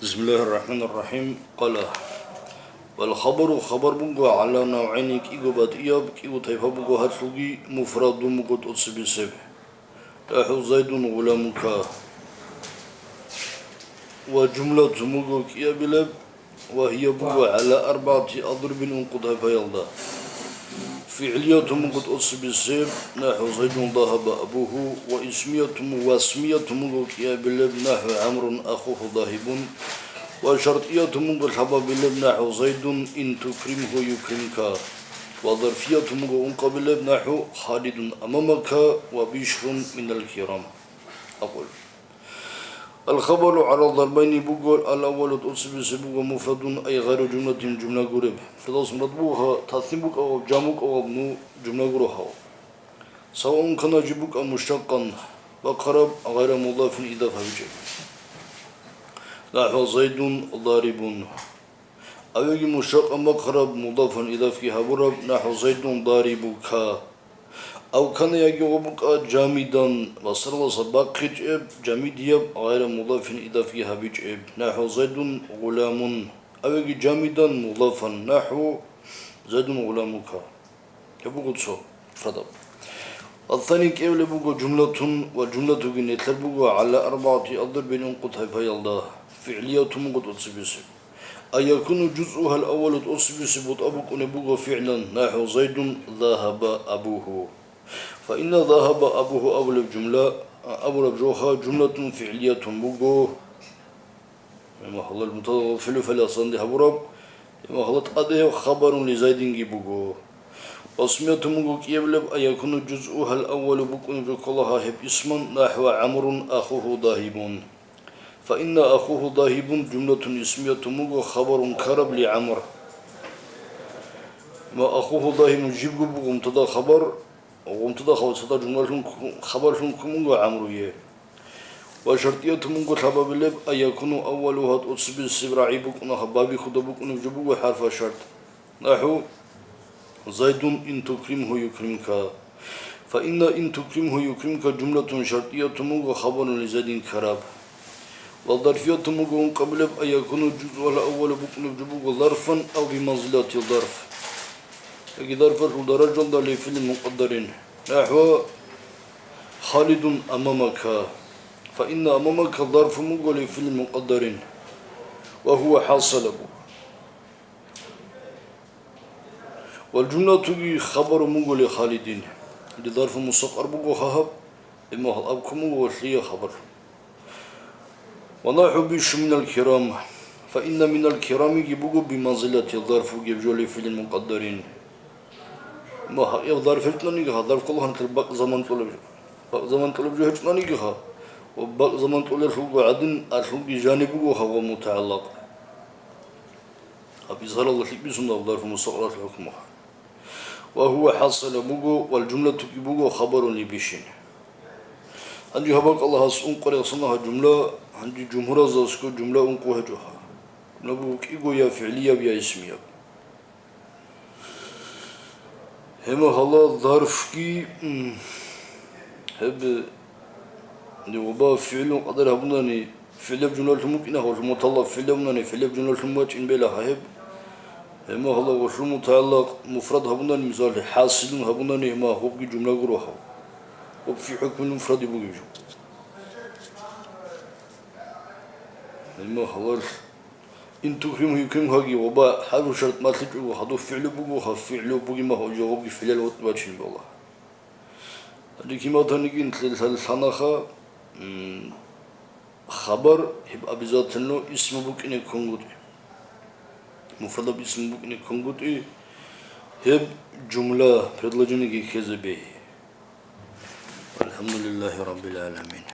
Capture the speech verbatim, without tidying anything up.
Бисмиллагьир рахӀманир рахӀим. Къала. Вал хабару, хабар буго гӀала навгӀайни, кӀиго батӀияб, кӀиго тайпа буго гьалъулги, муфрадун буго тӀоцебесеб. НахӀу Зайдун гъуламука. Ва жумлатун буго кӀиабилеб, ва гьия буго гӀала арбагӀати адрубин, ункъо тайпаялда. ФигӀлиятун буго тӀоцебесеб, нахӀу Зайдун загьаба абугьу, ва исмиятун, ва исмиятун буго кӀиабилеб, нахӀу ГӀамрун ахуху загьибун, ва шартӀиятун буго лъабабилеб, нахӀу Зайдун ин тукримгьу юкримка, ва зарфиятун буго ункъабилеб, нахӀу Халидун амамака ва Бишрун минал кирам. Акъул. Ал-хабару гӀала зарбайни буго, ал-аввалу тӀоцебесеб буго муфрадун, ай гъайру жумлатин, жумла гуреб. Муфрадалъ мурад буго гьа, таслим букӀа ва жам букӀа ва ну жумла гуро гьав. Саваун кана жиб букӀа муштакъан бахъараб, гъайра мудафин идаф гьабичӀеб. НахӀу Зайдун дарибун. Авеги муштакъан бахъараб, мудафан идафги гьабураб, нахӀу Зайдун дарибука. Ав кана яги гъо букӀа жамидан, басраласа бахъичӀеб, жамидияб, гъайра мудафин идафги гьабичӀеб, нахӀу Зайдун гъуламун. Авеги жамидан мудафан, нахӀу Зайдун гъуламука. Гьеб буго цо муфрадаб. Ва цани кӀевлеб буго жумлатун, ва жумлатуги нилъер буго гӀала арбагӀати адрубин, ункъо тайпаялда, фигӀлиятун буго тӀоцебесеб. Ан якуну жузъугьал аввалу тӀоцебесеб бутӀа букӀунеб буго фигӀлан, нахӀу Зайдун загьаба абугьу. Фа инна загьаба абугьу абулеб жумла, абураб жоха жумлатун фигӀлиятун буго. Гьеб махалал муталаб фигӀлу фаласанде гьабураб, гьеб махала тӀаде гьеб хабарун ли Зайдинги буго. Ва исмиятун буго кӀиябилеб, ан якуну жузъугьал аввалу букӀунеб жо ккола гьеб исман, нахӀва ГӀамрун ахуху загьибун. Фа инна ахуху загьибун жумлатун исмиятун буго хабарун караб ли ГӀамр. Ва ахуху загьибун жибго буго мубтада хабар, гъумтуда хавцада жумлалъун кку-, хабарлъун ккун буго ГӀамруе. Ва шартӀиятун буго лъабабилеб, ан якуну аввалугьа тӀоцебесеб рагӀи букӀуна, гьаб баби худа букӀунеб жо буго хӀарфа шартӀ. НахӀу Зайдун ин тукримгьу юкримка. Фа инна ин тукримгьу юкримка жумлатун шартӀиятун буго хабарун ли Зайдин караб. Ва зарфиятун буго ункъабилеб, ан якуну жузъугьал аввалу букӀунеб жо буго зарфан ав биманзилатил зарф. Яги зарфалъул даражалда ли фигӀлин мукъаддарин. НахӀва Халидун амамака. Фа инна амамака зарфун буго ли фигӀлин мукъаддарин. Ва гьува хӀасала буго. Вал жумлатуги хабарун буго ли Халидин. Ли зарфу мусакъар буго гьаб, имма гьал аб ккун буго лъие хабар. Ва нахӀу Бишру минал кирам. Фа инна минал кирамиги буго биманзилати зарф бугеб жо ли фигӀлин мукъаддарин. Ма гьаб зарф гьечӀониги, гьаб зарф ккола гьанкъ бакъ заман цӀолеб жо. Бакъ заман цӀолеб жо гьечӀониги гьаб, ва бакъ заман цӀолелъулго гӀадин, алъулги жаниб буго гьаб ва мутагӀаллакъ. Гьаб изгьаралда лъикӀ бицунеб зарфу мустакъаралъул хӀукму. Ва гьува хӀасала буго, вал жумлатуги буго хабарун ли Бишрин. Гьанже гьаб бакӀалда гьас ункъо рехсана гьаб жумла, гьанже жумгьуразасго жумла ункъо гьечӀо гьаб. Жумла буго кӀиго я фигӀлияб, я исмияб. Гьеб мехалда зарфги, м, гьеб, гьеб ва фигӀлу мукъаддар гьабунани, фигӀлаб жумлалъун букӀина, гъолъул мутагӀаллакъ фигӀлаб гьабунани, фигӀлаб жумлалъун бачӀин бела гьаб. Гьеб мехалда гъолъул мутагӀаллакъ муфрад гьабунани, мисалги, хӀасилун гьабунани, гьеб мехалъ гьебги жумла гуро гьаб. Гьеб фи хӀукмил муфради бугеб жо. Гьеб мехалда Ин тукримгьу юкримкаги ва ба хӀарфу шартӀ малъичӀого гьадув фигӀлу буго, гьаб фигӀлу бугеб мехалъ жавабги фигӀлал вацӀцӀи бачине бала. Гьанже киматани кӀин лъе-, лъанаха, м, хабар гьеб обязательно исму букӀине ккунгутӀи. Муфрадаб исму букӀине ккунгутӀи, гьеб жумла, предложениеги ккезе бегьи. Алхамдулиллахи Раббил гӀаламин.